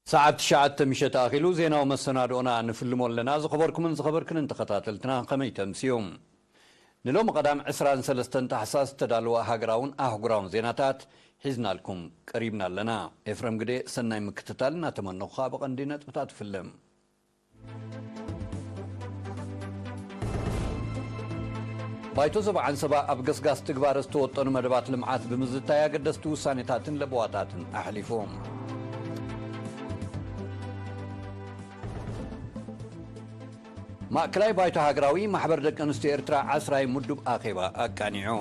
ሰዓት ትሽዓተ ምሸት ኣኺሉ ዜናዊ መሰናድኦና ንፍልሞ ኣለና። ዝኸበርኩምን ዝኸበርክንን ተኸታተልትና ከመይ ተምስዩ? ንሎሚ ቀዳም ዕስራን ሰለስተን ታሕሳስ ዝተዳለወ ሃገራውን ኣህጉራውን ዜናታት ሒዝናልኩም ቀሪብና ኣለና። ኤፍረም ግደ ሰናይ ምክትታል እናተመነኹ ብቐንዲ ነጥብታት ፍልም። ባይቶ ዞባ ዓንሰባ ኣብ ገስጋስ ትግባረ ዝተወጠኑ መደባት ልምዓት ብምዝታይ ኣገደስቲ ውሳኔታትን ለበዋታትን ኣሕሊፉ። ማእከላይ ባይቶ ሃገራዊ ማሕበር ደቂ ኣንስትዮ ኤርትራ ዓስራይ ምዱብ ኣኼባ ኣቃኒዑ።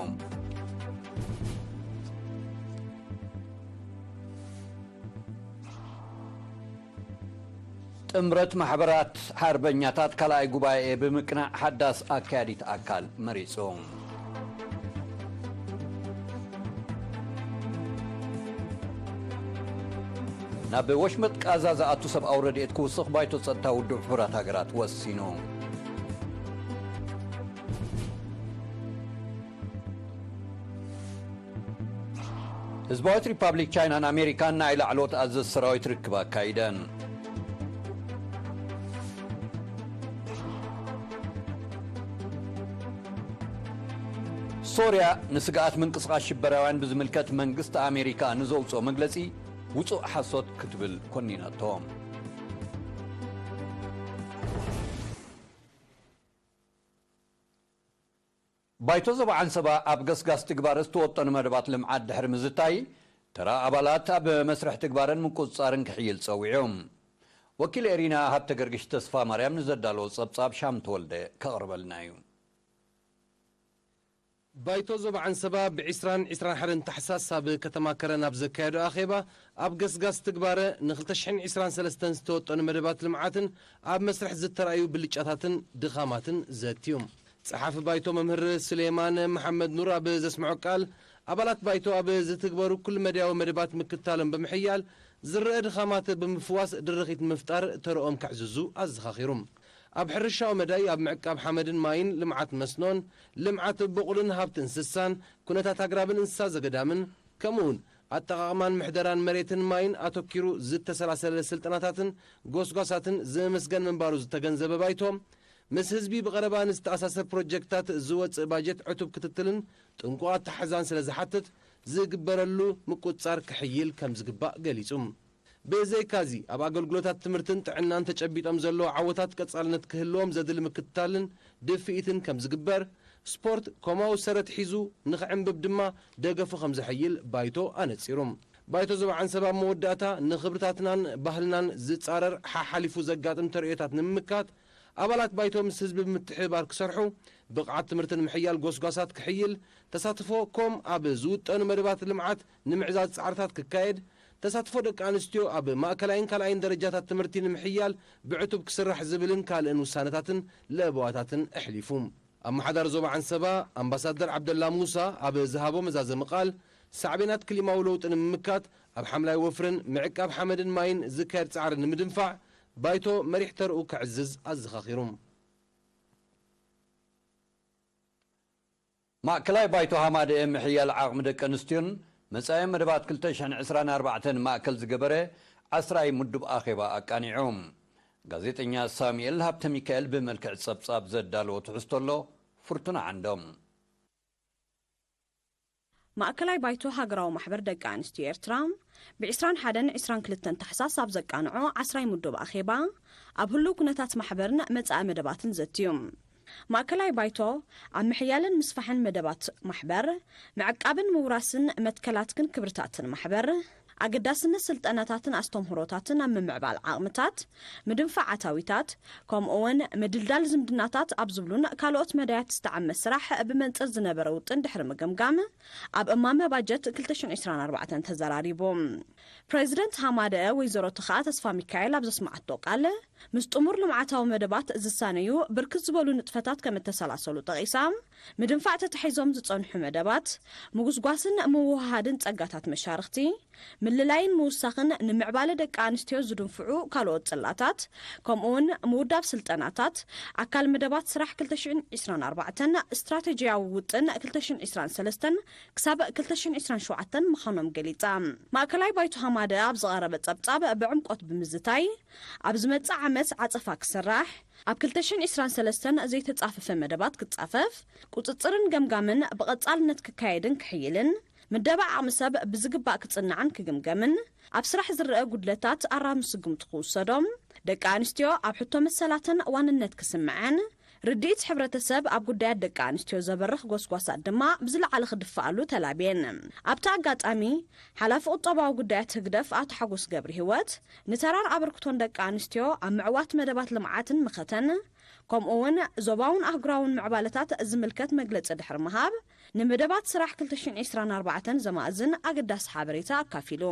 ጥምረት ማሕበራት ሓርበኛታት ካልኣይ ጉባኤ ብምቅናዕ ሓዳስ ኣካያዲት ኣካል መሪጹ። ናብ ወሽመጥ ቃዛ ዝኣቱ ሰብኣዊ ረድኤት ክውስኽ ባይቶ ጸጥታ ውድብ ሕቡራት ሃገራት ወሲኑ። ህዝባዊት ሪፓብሊክ ቻይናን ኣሜሪካን ናይ ላዕለዎት ኣዘዝ ሰራዊት ርክብ ኣካይደን። ሶርያ ንስግኣት ምንቅስቓስ ሽበራውያን ብዝምልከት መንግስቲ ኣሜሪካ ንዘውፅኦ መግለፂ ውፁእ ሓሶት ክትብል ኮኒናቶ። ባይቶ ዞባ ዓንሰባ ኣብ ገስጋስ ትግባረ ዝተወጠኑ መደባት ልምዓት ድሕሪ ምዝታይ፣ ተራ ኣባላት ኣብ መስርሕ ትግባረን ምቁጽጻርን ክሕይል ጸዊዑ። ወኪል ኤሪና ሃብተ ገርግሽ ተስፋ ማርያም ንዘዳለዎ ጸብጻብ ሻም ተወልደ ከቕርበልና እዩ። ባይቶ ዞባ ዓንሰባ ብ ዒስራን ዒስራን ሓደን ታሕሳስ ኣብ ከተማ ከረን ኣብ ዘካየዶ ኣኼባ፣ ኣብ ገስጋስ ትግባረ ን ክልተ ሽሕን ዒስራን ሰለስተን ዝተወጠኑ መደባት ልምዓትን ኣብ መስርሕ ዝተራእዩ ብልጫታትን ድኻማትን ዘትዩ። ጸሓፊ ባይቶ መምህር ስሌማን መሓመድ ኑር ኣብ ዘስምዖ ቃል፣ ኣባላት ባይቶ ኣብ ዝትግበሩ ኩሉ መዳያዊ መደባት ምክታሎም ብምሕያል፣ ዝረአ ድኻማት ብምፍዋስ ድርኺት ንምፍጣር ተረኦም ከዕዝዙ ኣዘኻኺሩ። ኣብ ሕርሻዊ መዳይ፣ ኣብ ምዕቃብ ሓመድን ማይን፣ ልምዓት መስኖን፣ ልምዓት በቑልን ሃብቲ እንስሳን፣ ኩነታት ኣግራብን እንስሳ ዘገዳምን፣ ከምኡውን ኣጠቓቕማን ምሕደራን መሬትን ማይን ኣተኪሩ ዝተሰላሰለ ስልጠናታትን ጎስጓሳትን ዝምስገን ምንባሩ ዝተገንዘበ ባይቶ፣ ምስ ህዝቢ ብቐረባ ንዝተኣሳሰር ፕሮጀክትታት ዝወጽእ ባጀት ዕቱብ ክትትልን ጥንቁቕ ኣተሓሕዛን ስለ ዝሓትት፣ ዝግበረሉ ምቁጽጻር ክሕይል ከም ዝግባእ ገሊጹ። ብዘይካዚ፣ ኣብ ኣገልግሎታት ትምህርትን ጥዕናን ተጨቢጦም ዘለዉ ዓወታት ቀጻልነት ክህልዎም ዘድሊ ምክትታልን ድፍኢትን ከም ዝግበር፣ ስፖርት ኮማዊ ሰረት ሒዙ ንኽዕንብብ ድማ ደገፉ ከም ዘሐይል ባይቶ ኣነጺሩ። ባይቶ ዞባ ዓንሰብ ኣብ መወዳእታ፣ ንኽብርታትናን ባህልናን ዝጻረር ሓሓሊፉ ዘጋጥም ተርእዮታት ንምምካት፣ ኣባላት ባይቶ ምስ ህዝቢ ብምትሕብባር ክሰርሑ፣ ብቕዓት ትምህርቲ ንምሕያል ጎስጓሳት ክሕይል፣ ተሳትፎ ኮም ኣብ ዝውጠኑ መደባት ልምዓት ንምዕዛዝ ጻዕርታት ክካየድ፣ ተሳትፎ ደቂ ኣንስትዮ ኣብ ማእከላይን ካልኣይን ደረጃታት ትምህርቲ ንምሕያል ብዕቱብ ክስራሕ ዝብልን ካልእን ውሳነታትን ለበዋታትን ኣሕሊፉ። ኣመሓዳሪ ዞባ ዓንሰባ ኣምባሳደር ዓብደላ ሙሳ ኣብ ዝሃቦ መዛዘሚ ቃል፣ ሳዕቤናት ክሊማዊ ለውጢ ንምምካት ኣብ ሓምላይ ወፍርን ምዕቃብ ሓመድን ማይን ዝካየድ ጻዕሪ ንምድንፋዕ ባይቶ መሪሕ ተርኡ ከዕዝዝ ኣዘኻኺሩ። ማእከላይ ባይቶ ሃማደኤ ምሕያል ዓቕሚ ደቂ ኣንስትዮን መጻኢ መደባት ክልተ ሽሕን ዕስራን ኣርባዕተን ማእከል ዝገበረ ዓስራይ ምዱብ ኣኼባ ኣቃኒዑ። ጋዜጠኛ ሳሙኤል ሃብተ ሚካኤል ብመልክዕ ጸብጻብ ዘዳለዎ ትሕዝቶ ኣሎ። ፍርቱና ዓንዶም። ማእከላይ ባይቶ ሃገራዊ ማሕበር ደቂ ኣንስትዮ ኤርትራ፣ ብ ዒስራን ሓደን ዒስራን ክልተን ታሕሳስ ኣብ ዘቃንዖ ዓስራይ ምዱብ ኣኼባ፣ ኣብ ህሉው ኩነታት ማሕበርን መጻኢ መደባትን ዘትዩ። ማእከላይ ባይቶ፣ ኣብ ምሕያልን ምስፋሕን መደባት ማሕበር፣ ምዕቃብን ምውራስን መትከላትን ክብርታትን ማሕበር፣ ኣገዳስነት ስልጠናታትን ኣስተምህሮታትን ኣብ ምምዕባል ዓቕምታት፣ ምድንፋዕ ኣታዊታት፣ ከምኡ'ውን ምድልዳል ዝምድናታት ኣብ ዝብሉን ካልኦት መዳያት ዝተዓመ ስራሕ ብመንጽር ዝነበረ ውጥን ድሕሪ ምግምጋም፣ ኣብ እማመ ባጀት ክልተ ሽሕን ዕስራን ኣርባዕተን ተዘራሪቡ። ፕሬዚደንት ሃማደአ ወይዘሮ ተኸኣ ተስፋ ሚካኤል ኣብ ዘስመዓቶ ቃል፣ ምስ ጥሙር ልምዓታዊ መደባት ዝሳነዩ ብርክት ዝበሉ ንጥፈታት ከም እተሰላሰሉ ጠቒሳ፣ ምድንፋዕ ተታሒዞም ዝጸንሑ መደባት፣ ምጉስጓስን ምውህሃድን ጸጋታት መሻርኽቲ፣ ምልላይን ምውሳኽን ንምዕባለ ደቂ ኣንስትዮ ዝድንፍዑ ካልኦት ጽላታት፣ ከምኡውን ምውዳብ ስልጠናታት ኣካል መደባት ስራሕ ክልተ ሽሕን ዕስራን ኣርባዕተን ስትራተጂያዊ ውጥን ክልተ ሽሕን ዕስራን ሰለስተን ክሳብ ክልተ ሽሕን ዕስራን ሸውዓተን ምዃኖም ገሊጻ። ማእከላይ ባይቶ ሃማደ ኣብ ዝቐረበ ጸብጻብ ብዕምቆት ብምዝታይ፣ ኣብ ዝመጽእ ዓመት ዓጸፋ ክስራሕ፣ ኣብ ክልተ ሽሕን ዕስራን ሰለስተን ዘይተጻፈፈ መደባት ክጻፈፍ፣ ቁጽጽርን ገምጋምን ብቐጻልነት ክካየድን ክሕይልን፣ ምደባ ዓቕሚ ሰብ ብዝግባእ ክጽናዕን ክግምገምን፣ ኣብ ስራሕ ዝረአ ጉድለታት ኣራሚ ስጉምቲ ክውሰዶም፣ ደቂ ኣንስትዮ ኣብ ሕቶ መሰላተን ዋንነት ክስምዐን፣ ርድኢት ሕብረተሰብ ኣብ ጉዳያት ደቂ ኣንስትዮ ዘበርኽ ጎስጓሳት ድማ ብዝለዓለ ክድፍኣሉ ተላብየን። ኣብቲ ኣጋጣሚ፣ ሓላፊ ቁጠባዊ ጉዳያት ህግደፍ ኣቶ ሓጎስ ገብረ ህይወት፣ ንተራን ኣበርክቶን ደቂ ኣንስትዮ ኣብ ምዕዋት መደባት ልምዓትን ምኸተን፣ ከምኡ እውን ዞባውን ኣህጉራውን ምዕባለታት ዝምልከት መግለጺ ድሕሪ ምሃብ፣ ንመደባት ስራሕ ክልተ ሽሕን ዕስራን ኣርባዕተን ዘማእዝን ኣገዳሲ ሓበሬታ ኣካፊሉ።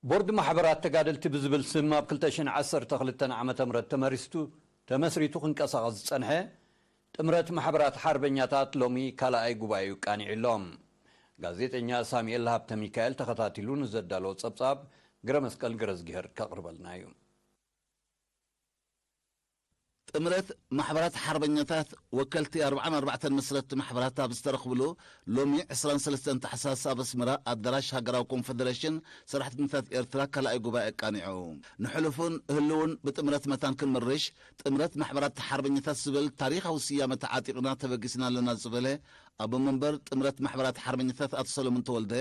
ቦርድ ማሕበራት ተጋደልቲ ብዝብል ስም ኣብ ክልተ ሽሕን ዓሰርተ ክልተን ዓመተ ምህረት ተመሪስቱ-፣ ተመስሪቱ ክንቀሳቐስ ዝጸንሐ ጥምረት ማሕበራት ሓርበኛታት ሎሚ ካልኣይ ጉባኤኡ ኣቃኒዑ ኣሎ። ጋዜጠኛ ሳሙኤል ሃብተ ሚካኤል ተኸታቲሉ ንዘዳለዎ ጸብጻብ ግረ መስቀል ገረዝጊሄር ከቕርበልና እዩ። ጥምረት ማሕበራት ሓርበኛታት ወከልቲ ኣርብዓን ኣርባዕተን መስረትቲ ማሕበራት ኣብ ዝተረኽብሉ ሎሚ ዕስራን ሰለስተን ታሕሳስ ኣብ ኣስመራ ኣዳራሽ ሃገራዊ ኮንፈደሬሽን ሰራሕተኛታት ኤርትራ ካልኣይ ጉባኤ ኣቃኒዑ። ንሕሉፉን ህልውን ብጥምረት መታን ክንምርሽ ጥምረት ማሕበራት ሓርበኛታት ዝብል ታሪኻዊ ስያመ ተዓጢቕና ተበጊስና ኣለና ዝበለ ኣቦ መንበር ጥምረት ማሕበራት ሓርበኛታት ኣቶ ሰለሙን ተወልደ፣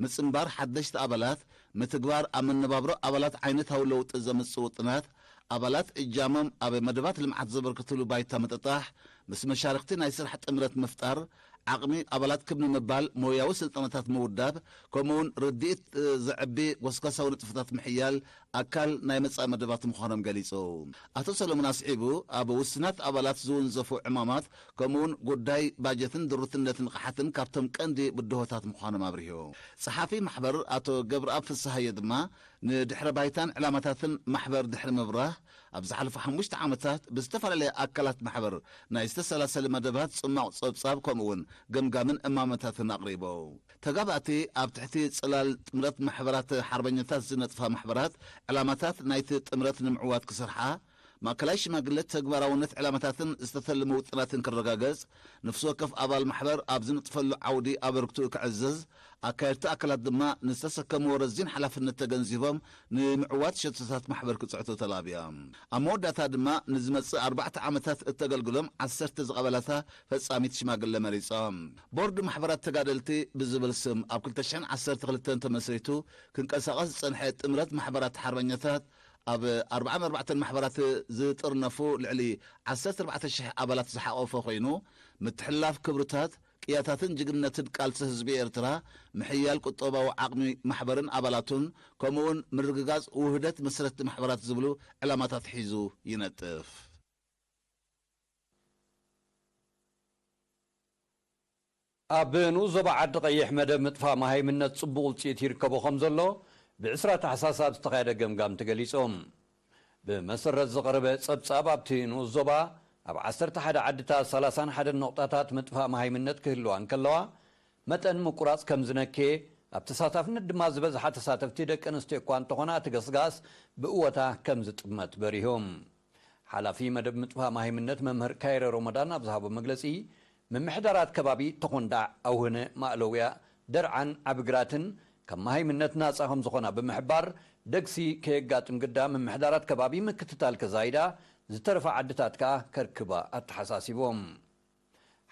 ምጽንባር ሓደሽቲ ኣባላት፣ ምትግባር ኣብ መነባብሮ ኣባላት ዓይነታዊ ለውጢ ዘምጽእ ውጥናት፣ ኣባላት እጃሞም ኣብ መደባት ልምዓት ዘበርክትሉ ባይታ ምጥጣሕ፣ ምስ መሻርኽቲ ናይ ስራሕ ጥምረት ምፍጣር፣ ዓቕሚ ኣባላት ክብ ንምባል ሞያዊ ስልጠናታት ምውዳብ፣ ከምኡውን ርድኢት፣ እ፣ ዘዕቢ ጎስጓሳዊ ንጥፈታት ምሕያል ኣካል ናይ መጻኢ መደባት ምዃኖም ገሊጹ። ኣቶ ሰሎሞን ኣስዒቡ፣ ኣብ ውስናት ኣባላት ዝውንዘፉ ዕማማት፣ ከምኡውን ጉዳይ ባጀትን ድሩትነት ንቕሓትን ካብቶም ቀንዲ ብድሆታት ምዃኖም ኣብሪሁ። ጸሓፊ ማሕበር ኣቶ ገብረኣብ ፍስሃየ ድማ፣ ንድሕረ ባይታን ዕላማታትን ማሕበር ድሕሪ ምብራህ፣ ኣብ ዝሓለፉ ሓሙሽተ ዓመታት ብዝተፈላለየ ኣካላት ማሕበር ናይ ዝተሰላሰለ መደባት ጽማቕ ጸብጻብ ከምኡውን ገምጋምን እማመታትን ኣቕሪቡ። ተጋባእቲ ኣብ ትሕቲ ጽላል ጥምረት ማሕበራት ሓርበኛታት ዝነጥፋ ማሕበራት ዕላማታት ናይቲ ጥምረት ንምዕዋት ክሰርሓ፣ ማእከላይ ሽማግለ ተግባራውነት ዕላማታትን ዝተተለመ ውጥናትን ክረጋገጽ፣ ነፍሲ ወከፍ ኣባል ማሕበር ኣብ ዝነጥፈሉ ዓውዲ ኣበርክትኡ ክዕዝዝ፣ ኣካየድቲ ኣካላት ድማ ንዝተሰከምዎ ረዚን ሓላፍነት ተገንዚቦም ንምዕዋት ሸቶታት ማሕበር ክጽዕቱ ተላብያ። ኣብ መወዳእታ ድማ ንዝመጽእ ኣርባዕተ ዓመታት እተገልግሎም ዓሰርተ ዝቐበላታ ፈጻሚት ሽማግለ መሪጾም። ቦርድ ማሕበራት ተጋደልቲ ብዝብል ስም ኣብ ክልተ ሽሕን ዓሰርተ ክልተን ተመስሪቱ ክንቀሳቐስ ዝጸንሐ ጥምረት ማሕበራት ሓርበኛታት ኣብ ኣርባዓን ኣርባዕተን ማሕበራት ዝጥርነፉ ልዕሊ ዓሰርተ ኣርባዕተ ሽሕ ኣባላት ዝሓቖፈ ኮይኑ፣ ምትሕልላፍ ክብርታት፣ ቅያታትን ጅግንነትን ቃልሲ ህዝቢ ኤርትራ፣ ምሕያል ቁጠባዊ ዓቕሚ ማሕበርን ኣባላቱን፣ ከምኡውን ምርግጋጽ ውህደት መስረትቲ ማሕበራት ዝብሉ ዕላማታት ሒዙ ይነጥፍ። ኣብ ንኡስ ዞባ ዓዲ ቀይሕ መደብ ምጥፋእ መሃይምነት ጽቡቕ ውጽኢት ይርከቦ ከም ዘሎ ብዕስራ ታሕሳስ ኣብ ዝተኻየደ ገምጋም ተገሊጹ። ብመሰረት ዝቐረበ ጸብጻብ ኣብቲ ንኡስ ዞባ ኣብ ዓሰርተ ሓደ ዓድታት ሰላሳን ሓደን ነቑጣታት ምጥፋእ መሃይምነት ክህልዋ እንከለዋ፣ መጠን ምቁራጽ ከም ዝነክየ፣ ኣብ ተሳታፍነት ድማ ዝበዝሓ ተሳተፍቲ ደቂ ኣንስትዮ እኳ እንተኾና እቲ ገስጋስ ብእወታ ከም ዝጥመት በሪሁ። ሓላፊ መደብ ምጥፋእ መሃይምነት መምህር ካይረ ሮሞዳን ኣብ ዝሃቦ መግለጺ፣ ምምሕዳራት ከባቢ ተኾንዳዕ፣ ኣውህነ፣ ማእለውያ፣ ደርዓን ዓብግራትን ካብ መሃይምነት ናጻ ከም ዝኾና ብምሕባር፣ ደግሲ ከየጋጥም ግዳ ምምሕዳራት ከባቢ ምክትታል ከዛይዳ፣ ዝተረፋ ዓድታት ከኣ ከርክባ ኣተሓሳሲቦም።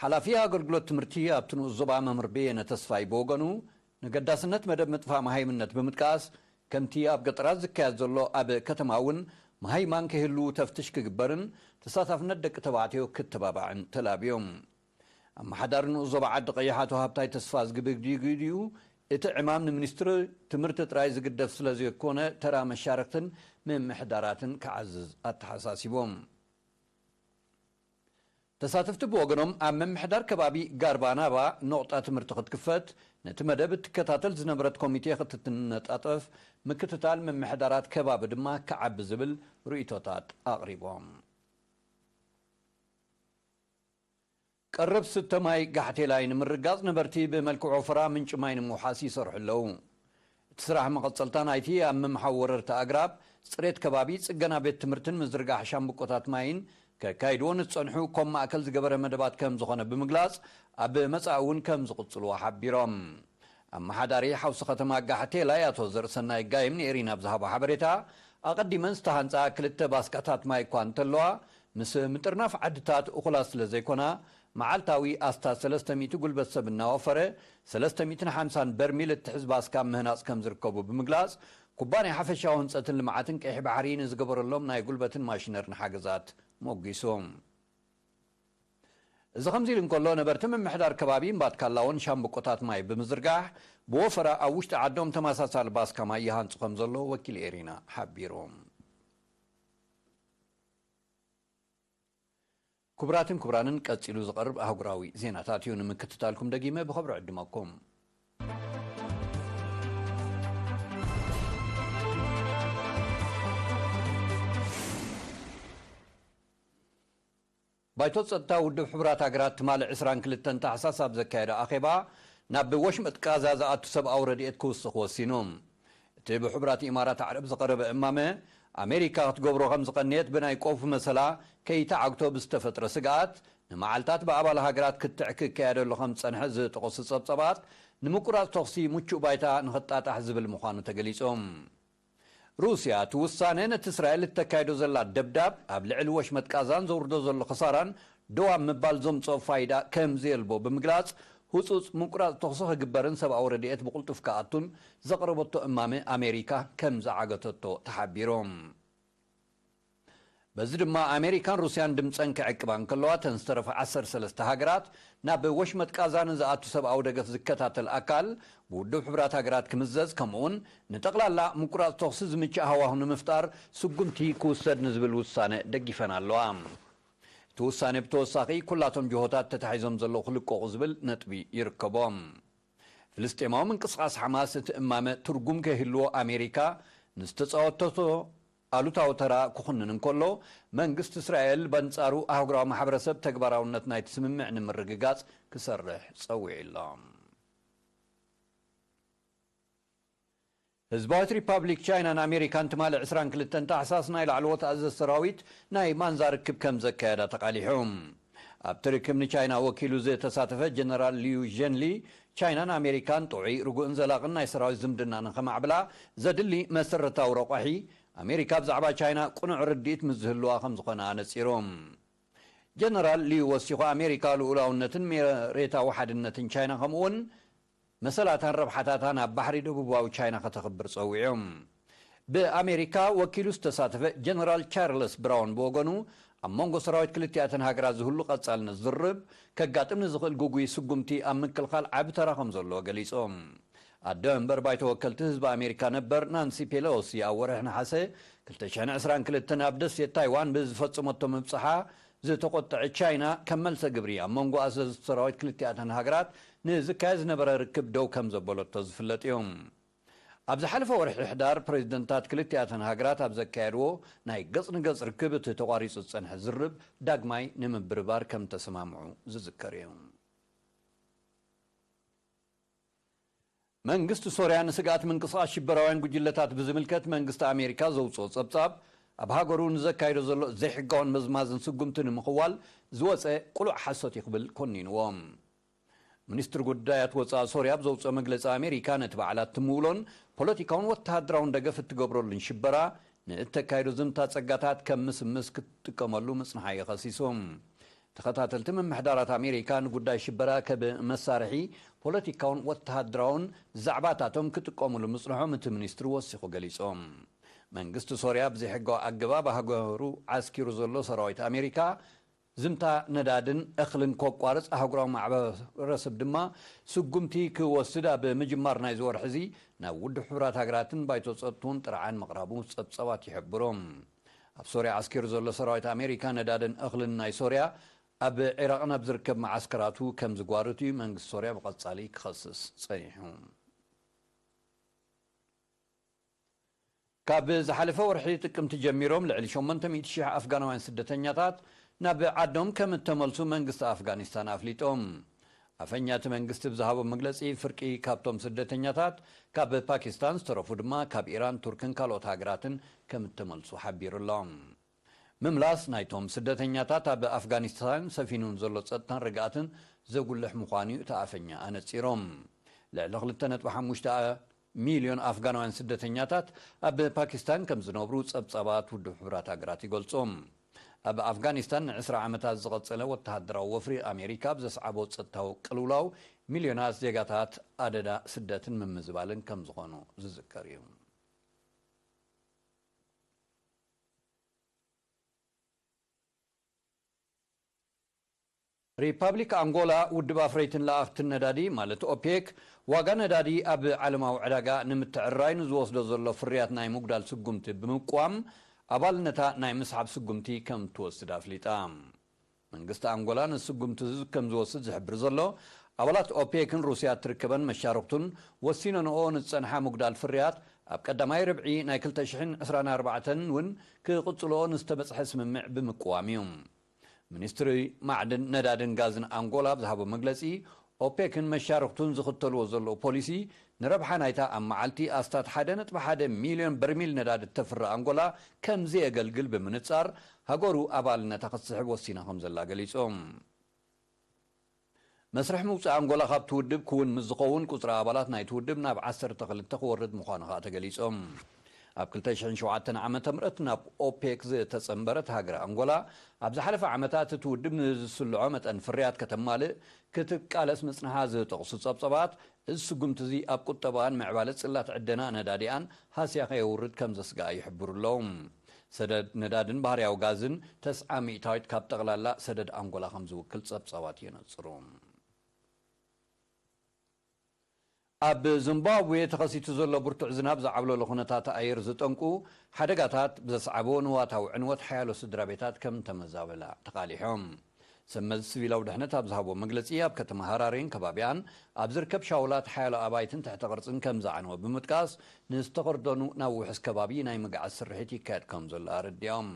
ሓላፊ ኣገልግሎት ትምህርቲ ኣብቲ ንኡስ ዞባ መምህር በየነ ተስፋይ ብወገኑ፣ ንገዳስነት መደብ ምጥፋእ መሃይምነት ብምጥቃስ፣ ከምቲ ኣብ ገጠራት ዝካየድ ዘሎ ኣብ ከተማ እውን መሃይማን ከይህልዉ ተፍትሽ ክግበርን ተሳታፍነት ደቂ ተባዕትዮ ክተባባዕን ተላብዮም። ኣመሓዳሪ ንኡስ ዞባ ዓዲ ቀይሕ ኣቶ ሃብታይ ተስፋ ዝግብግዲጉ ድዩ፣ እቲ ዕማም ንሚኒስትሪ ትምህርቲ ጥራይ ዝግደፍ ስለ ዘይኮነ፣ ተራ መሻርክትን ምምሕዳራትን ክዓዝዝ ኣተሓሳሲቦም። ተሳተፍቲ ብወገኖም፣ ኣብ ምምሕዳር ከባቢ ጋርባናባ ነቑጣ ትምህርቲ ክትክፈት፣ ነቲ መደብ እትከታተል ዝነበረት ኮሚቴ ክትትነጣጠፍ፣ ምክትታል ምምሕዳራት ከባቢ ድማ ክዓቢ ዝብል ርእይቶታት ኣቕሪቦም። ቀረብ ስተ ማይ ጋሕቴላይ ንምርጋጽ ነበርቲ ብመልክዕ ወፈራ ምንጪ ማይ ንምውሓስ ይሰርሑ ኣለዉ። እቲ ስራሕ መቐጸልታ ናይቲ ኣብ ምምሓው ወረርቲ ኣግራብ፣ ጽሬት ከባቢ፣ ጽገና ቤት ትምህርትን ምዝርጋሕ ሻምብቆታት ማይን ከካይድዎ ንዝጸንሑ ኮም ማእከል ዝገበረ መደባት ከም ዝኾነ ብምግላጽ፣ ኣብ መጻኢ እውን ከም ዝቕጽልዎ ሓቢሮም። ኣመሓዳሪ ሓውሲ ከተማ ጋሕቴላይ ኣቶ ዘርእሰናይ ጋይም ንኤሪና ብዝሃቦ ሓበሬታ፣ ኣቐዲመን ዝተሃንጻ ክልተ ባስካታት ማይ እኳ እንተለዋ፣ ምስ ምጥርናፍ ዓድታት እኹላት ስለ ዘይኮና፣ መዓልታዊ ኣስታት ሰለስተ ሚእቲ ጉልበት ሰብ እናወፈረ፣ ሰለስተ ሚእትን ሓምሳን በርሚል እትሕዝ ባስካ ኣብ ምህናጽ ከም ዝርከቡ ብምግላጽ፣ ኩባንያ ሓፈሻዊ ህንጸትን ልምዓትን ቀይሕ ባሕሪ ንዝገበረሎም ናይ ጉልበትን ማሽነርን ሓገዛት ሞጒሱ። እዚ ከምዚ ኢሉ እንከሎ፣ ነበርቲ ምምሕዳር ከባቢ እምባትካላውን ሻምብቆታት ማይ ብምዝርጋሕ፣ ብወፈራ ኣብ ውሽጢ ዓዶም ተመሳሳሊ ባስካ ማይ ይሃንጹ ከም ዘለዉ ወኪል ኤሪና ሓቢሩ። ክቡራትን ክቡራንን፣ ቀጺሉ ዝቐርብ ኣህጉራዊ ዜናታት እዩ። ንምክትታልኩም ደጊመ ብኸብሪ ዕድመኩም። ባይቶ ጸጥታ ውድብ ሕቡራት ሃገራት ትማሊ ዕስራን ክልተን ታሕሳስ ኣብ ዘካየዶ ኣኼባ፣ ናብ ወሽመጥ ቃዛ ዝኣቱ ሰብኣዊ ረድኤት ክውስኽ ወሲኑ። እቲ ብሕቡራት ኢማራት ዓረብ ዝቐረበ እማመ፣ ኣሜሪካ ክትገብሮ ከም ዝቐነየት ብናይ ቆፍ መሰላ ከይተዓግቶ ብዝተፈጥረ ስግኣት፣ ንመዓልታት ብኣባል ሃገራት ክትዕ ክካየደሉ ከም ዝጸንሐ ዝጠቐሱ ጸብጻባት፣ ንምቁራጽ ተኹሲ ምቹእ ባይታ ንኽጣጣሕ ዝብል ምዃኑ ተገሊጹ። ሩስያ እቲ ውሳነ ነቲ እስራኤል እተካይዶ ዘላ ደብዳብ ኣብ ልዕሊ ወሽመጥ ቃዛን ዘውርዶ ዘሎ ክሳራን ደው ኣብ ምባል ዘምጽኦ ፋይዳ ከም ዘየልቦ ብምግላጽ፣ ህጹጽ ምቁራጽ ተኹሲ ክግበርን ሰብኣዊ ረድኤት ብቕልጡፍ ክኣቱን ዘቕረበቶ እማመ ኣሜሪካ ከም ዝዓገተቶ ተሓቢሩ። በዚ ድማ ኣሜሪካን ሩስያን ድምጸን ክዕቅባ እንከለዋ፣ እተን ዝተረፋ ዓሰርተ ሰለስተ ሃገራት ናብ ወሽመጥ ቃዛ ንዝኣቱ ሰብኣዊ ደገፍ ዝከታተል ኣካል ብውድብ ሕቡራት ሃገራት ክምዘዝ፣ ከምኡውን ንጠቕላላ ምቁራጽ ተኹሲ ዝምችእ ሃዋሁ ንምፍጣር ስጉምቲ ክውሰድ ንዝብል ውሳነ ደጊፈን ኣለዋ። እቲ ውሳነ ብተወሳኺ ኩላቶም ጅሆታት ተታሒዞም ዘለዉ ክልቀቑ ዝብል ነጥቢ ይርከቦም። ፍልስጤማዊ ምንቅስቓስ ሓማስ እቲ እማመ ትርጉም ከይህልዎ ኣሜሪካ ንዝተጻወተቶ ኣሉታዊ ተራ ክኹንን እንከሎ፣ መንግስቲ እስራኤል በንጻሩ ኣህጉራዊ ማሕበረሰብ ተግባራውነት ናይቲ ስምምዕ ንምርግጋጽ ክሰርሕ ጸዊዑ ኣሎ። ህዝባዊት ሪፓብሊክ ቻይናን ኣሜሪካን ትማሊ ዕስራን ክልተን ታሕሳስ ናይ ላዕለዎት ኣዘዝቲ ሰራዊት ናይ ማንዛ ርክብ ከም ዘካየዳ ተቓሊሑ። ኣብቲ ርክብ ንቻይና ወኪሉ ዝተሳተፈ ጀነራል ሊዩ ዠንሊ፣ ቻይናን ኣሜሪካን ጥዑይ፣ ርጉእን ዘላቕን ናይ ሰራዊት ዝምድና ንኸማዕብላ ዘድሊ መሰረታዊ ረቋሒ፣ ኣሜሪካ ብዛዕባ ቻይና ቅኑዕ ርድኢት ምስ ዝህልዋ ከም ዝኾነ ኣነጺሩ። ጀነራል ሊዩ ወሲኹ፣ ኣሜሪካ ልኡላውነትን መሬታዊ ሓድነትን ቻይና፣ ከምኡውን መሰላታን ረብሓታታን ኣብ ባሕሪ ደቡባዊ ቻይና ከተኽብር ጸዊዑ። ብኣሜሪካ ወኪሉ ዝተሳተፈ ጀነራል ቻርልስ ብራውን ብወገኑ፣ ኣብ መንጎ ሰራዊት ክልቲኣተን ሃገራት ዝህሉ ቀጻልነት ዝርብ፣ ከጋጥም ንዝኽእል ግጉይ ስጉምቲ ኣብ ምክልኻል ዓቢ ተራ ከም ዘለዎ ገሊጹ። ኣደ መንበር ባይቶ ወከልቲ ህዝቢ ኣሜሪካ ነበር ናንሲ ፔሎሲ ኣብ ወርሒ ነሓሰ ክልተ ሽሕን ዕስራን ክልተን ኣብ ደሴት ታይዋን ብዝፈጸመቶ ምብጽሓ ዝተቖጠዐ ቻይና፣ ከም መልሰ ግብሪ ኣብ መንጎ ኣዘዝቲ ሰራዊት ክልቲኣተን ሃገራት ንዝካየድ ዝነበረ ርክብ ደው ከም ዘበለቶ ዝፍለጥ እዩ። ኣብ ዝሓለፈ ወርሒ ሕዳር፣ ፕሬዚደንታት ክልቲኣተን ሃገራት ኣብ ዘካየድዎ ናይ ገጽ ንገጽ ርክብ፣ እቲ ተቋሪጹ ዝጸንሐ ዝርብ ዳግማይ ንምብርባር ከም ተሰማምዑ ዝዝከር እዩ። መንግስቲ ሶርያ ንስግኣት ምንቅስቓስ ሽበራውያን ጉጅለታት ብዝምልከት መንግስቲ ኣሜሪካ ዘውጽኦ ጸብጻብ፣ ኣብ ሃገሩ ንዘካይዶ ዘሎ ዘይሕጋውን መዝማዝን ስጉምቲ ንምኽዋል ዝወጸ ቅሉዕ ሓሶት እዩ ክብል ኮኒንዎ። ሚኒስትሪ ጉዳያት ወጻኢ ሶርያ ኣብ ዘውጽኦ መግለጺ፣ ኣሜሪካ ነቲ ባዕላት ትምውሎን ፖለቲካውን ወተሃደራውን ደገፍ እትገብረሉን ሽበራ ንእተካይዶ ዝምታ ጸጋታት ከም ምስምስ ክትጥቀመሉ ምጽንሓ እዩ ከሲሱ። ተኸታተልቲ ምምሕዳራት ኣሜሪካ ንጉዳይ ሽበራ ከም መሳርሒ ፖለቲካውን ወተሃደራውን ዛዕባታቶም ክጥቀሙሉ ምጽንሖም እቲ ሚኒስትሪ ወሲኹ ገሊጹ። መንግስቲ ሶርያ ብዘይሕጋዊ ኣገባብ ሃገሩ ዓስኪሩ ዘሎ ሰራዊት ኣሜሪካ ዝምታ ነዳድን እኽልን ከቋርጽ፣ ኣህጉራዊ ማሕበረሰብ ድማ ስጉምቲ ክወስድ ኣብ ምጅማር ናይዚ ወርሒ እዚ ናብ ውድብ ሕቡራት ሃገራትን ባይቶ ጸጥትኡን ጥርዓን ምቕራቡ ጸብጻባት ይሕብሩ። ኣብ ሶርያ ዓስኪሩ ዘሎ ሰራዊት ኣሜሪካ ነዳድን እኽልን ናይ ሶርያ ኣብ ዒራቕን ኣብ ዝርከብ መዓስከራቱ ከም ዝጓርት እዩ መንግስቲ ሶርያ ብቐጻሊ ክኸስስ ጸኒሑ። ካብ ዝሓለፈ ወርሒ ጥቅምቲ ጀሚሮም ልዕሊ ሸሞንተ ሚእቲ ሺሕ ኣፍጋናውያን ስደተኛታት ናብ ዓዶም ከም እተመልሱ መንግስቲ ኣፍጋኒስታን ኣፍሊጦም። ኣፈኛ እቲ መንግስቲ ብዝሃቦ መግለጺ፣ ፍርቂ ካብቶም ስደተኛታት ካብ ፓኪስታን፣ ዝተረፉ ድማ ካብ ኢራን፣ ቱርክን ካልኦት ሃገራትን ከም እተመልሱ ሓቢሩ ኣሎ። ምምላስ ናይቶም ስደተኛታት ኣብ ኣፍጋኒስታን ሰፊኑ ዘሎ ጸጥታን ርግኣትን ዘጉልሕ ምዃኑ እዩ እቲ ኣፈኛ ኣነጺሮም። ልዕሊ ክልተ ነጥቢ ሓሙሽተ ሚልዮን ኣፍጋናውያን ስደተኛታት ኣብ ፓኪስታን ከም ዝነብሩ ጸብጻባት ውድብ ሕቡራት ሃገራት ይገልጹ። ኣብ ኣፍጋኒስታን ንዕስራ ዓመታት ዝቐጸለ ወተሃደራዊ ወፍሪ ኣሜሪካ ብዘስዓቦ ጸጥታዊ ቅልውላው፣ ሚልዮናት ዜጋታት ኣደዳ ስደትን ምምዝባልን ከም ዝኾኑ ዝዝከር እዩ። ሪፓብሊክ ኣንጎላ፣ ውድብ ኣፍረይትን ለኣኽትን ነዳዲ ማለት ኦፔክ፣ ዋጋ ነዳዲ ኣብ ዓለማዊ ዕዳጋ ንምትዕርራይ ንዝወስዶ ዘሎ ፍርያት ናይ ምጉዳል ስጉምቲ ብምቅዋም፣ ኣባልነታ ናይ ምስሓብ ስጉምቲ ከም ትወስድ ኣፍሊጣ። መንግስቲ ኣንጎላ ንስጉምቲ እዚ ከም ዝወስድ ዝሕብር ዘሎ፣ ኣባላት ኦፔክን ሩስያ እትርከበን መሻርኽቱን ወሲነንኦ ንዝጸንሓ ምጉዳል ፍርያት ኣብ ቀዳማይ ርብዒ ናይ ክልተ ሽሕን ዕስራን ኣርባዕተን እውን ክቕጽልኦ ንዝተበጽሐ ስምምዕ ብምቅዋም እዩ። ሚኒስትሪ ማዕድን፣ ነዳድን ጋዝን ኣንጎላ ኣብ ዝሃቦ መግለጺ፣ ኦፔክን መሻርኽቱን ዝኽተልዎ ዘለዉ ፖሊሲ፣ ንረብሓ ናይታ ኣብ መዓልቲ ኣስታት ሓደ ነጥቢ ሓደ ሚልዮን በርሚል ነዳዲ እተፍሪ ኣንጎላ ከም ዘየገልግል ብምንጻር፣ ሃገሩ ኣባልነታ ክትስሕብ ወሲና ከም ዘላ ገሊጾም። መስርሕ ምውጻእ ኣንጎላ ካብቲ ውድብ ክውን ምስ ዝኸውን፣ ቁጽሪ ኣባላት ናይቲ ውድብ ናብ ዓሰርተ ክልተ ክወርድ ምዃኑ ከኣ ተገሊጾም። ኣብ ክልተ ሽሕን ሸውዓተን ዓመተ ምህረት ናብ ኦፔክ ዝተጸንበረት ሃገር ኣንጎላ፣ ኣብ ዝሓለፈ ዓመታት እቲ ውድብ ንዝስልዖ መጠን ፍርያት ከተማልእ ክትቃለስ ምጽንሓ ዝጠቕሱ ጸብጸባት፣ እዚ ስጉምቲ እዚ ኣብ ቁጠባኣን ምዕባለ ጽላት ዕደና ነዳዲኣን ሃስያ ከየውርድ ከም ዘስግኣ ይሕብሩ ኣለዉ። ሰደድ ነዳድን ባህርያዊ ጋዝን ተስዓ ሚእታዊት ካብ ጠቕላላ ሰደድ ኣንጎላ ከም ዝውክል ጸብጻባት የነጽሩ። ኣብ ዚምባብዌ ተኸሲቱ ዘሎ ብርቱዕ ዝናብ ዝዓብለሎ ኩነታት ኣየር ዝጠንቁ ሓደጋታት ብዘስዓቦ ንዋታዊ ዕንወት ሓያሎ ስድራ ቤታት ከም ተመዛበላ ተቓሊሖም። ሰብ መዚ ሲቪላዊ ድሕነት ኣብ ዝሃቦ መግለጺ፣ ኣብ ከተማ ሃራሬን ከባቢኣን ኣብ ዝርከብ ሻውላት ሓያሎ ኣባይትን ትሕተ ቅርጽን ከም ዝዓነወ ብምጥቃስ፣ ንዝተኸርደኑ ናብ ውሑስ ከባቢ ናይ ምግዓዝ ስርሒት ይካየድ ከም ዘሎ ኣረዲኦም።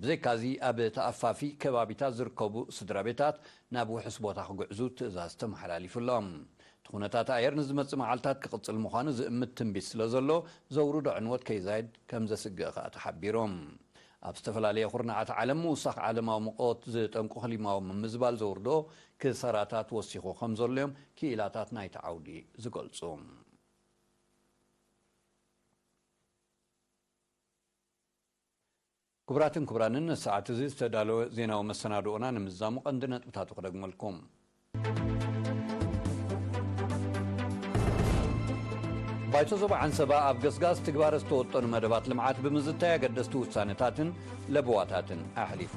ብዘይካዚ፣ ኣብ ተኣፋፊ ከባቢታት ዝርከቡ ስድራ ቤታት ናብ ውሑስ ቦታ ክግዕዙ ትእዛዝ ተመሓላሊፉሎም። እቲ ኩነታት ኣየር ንዝመጽእ መዓልታት ክቕጽል ምዃኑ ዝእምት ትንቢት ስለ ዘሎ፣ ዘውርዶ ዕንወት ከይዛይድ ከም ዘስግእ ከኣ ተሓቢሩ። ኣብ ዝተፈላለየ ኩርናዓት ዓለም፣ ምውሳኽ ዓለማዊ ሙቐት ዝጠንቁ ክሊማዊ ምምዝባል ዘውርዶ ክሳራታት ወሲኹ ከም ዘሎ እዮም ክኢላታት ናይቲ ዓውዲ ዝገልጹ። ክቡራትን ክቡራንን፣ ንሰዓት እዚ ዝተዳለወ ዜናዊ መሰናድኦና ንምዝዛሙ ቀንዲ ነጥብታቱ ክደግመልኩም። ባይቶ ዞባ ዓንሰባ ኣብ ገስጋስ ትግባረ ዝተወጠኑ መደባት ልምዓት ብምዝታይ ኣገደስቲ ውሳነታትን ለበዋታትን ኣሕሊፉ።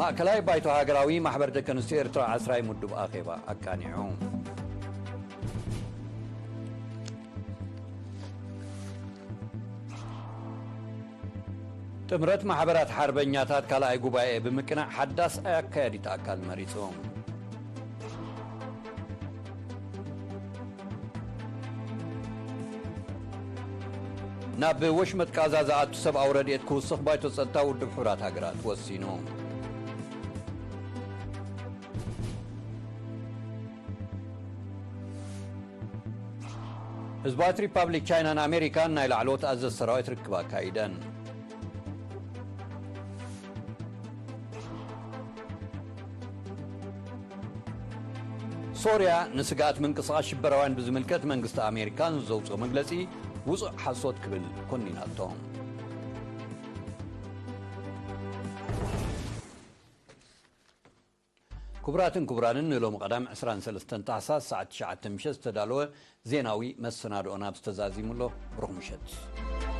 ማእከላይ ባይቶ ሃገራዊ ማሕበር ደቂ ኣንስትዮ ኤርትራ ዓስራይ ምዱብ ኣኼባ ኣቃኒዑ። ጥምረት ማሕበራት ሓርበኛታት ካልኣይ ጉባኤ ብምቅናዕ ሓዳስ ኣካያዲት ኣካል መሪጹ። ናብ ወሽመጥ ቃዛ ዝኣቱ ሰብኣዊ ረድኤት ክውስኽ ባይቶ ጸጥታ ውድብ ሕቡራት ሃገራት ወሲኑ። ህዝባዊት ሪፓብሊክ ቻይናን ኣሜሪካን ናይ ላዕለዎት ኣዘዝቲ ሰራዊት ርክብ ኣካይደን። ሶርያ ንስግኣት ምንቅስቓስ ሽበራውያን ብዝምልከት መንግስቲ ኣሜሪካ ንዘውፅኦ መግለፂ ውፁእ ሓሶት ክብል ኮኒናቶ። ክቡራትን ክቡራንን፣ ንሎሚ ቀዳም ዕስራን ሰለስተን ታሕሳስ ሰዓት ትሽዓተ ምሸት ዝተዳለወ ዜናዊ መሰናድኦና ኣብዚ ተዛዚሙ ኣሎ። ብሩኽ ምሸት።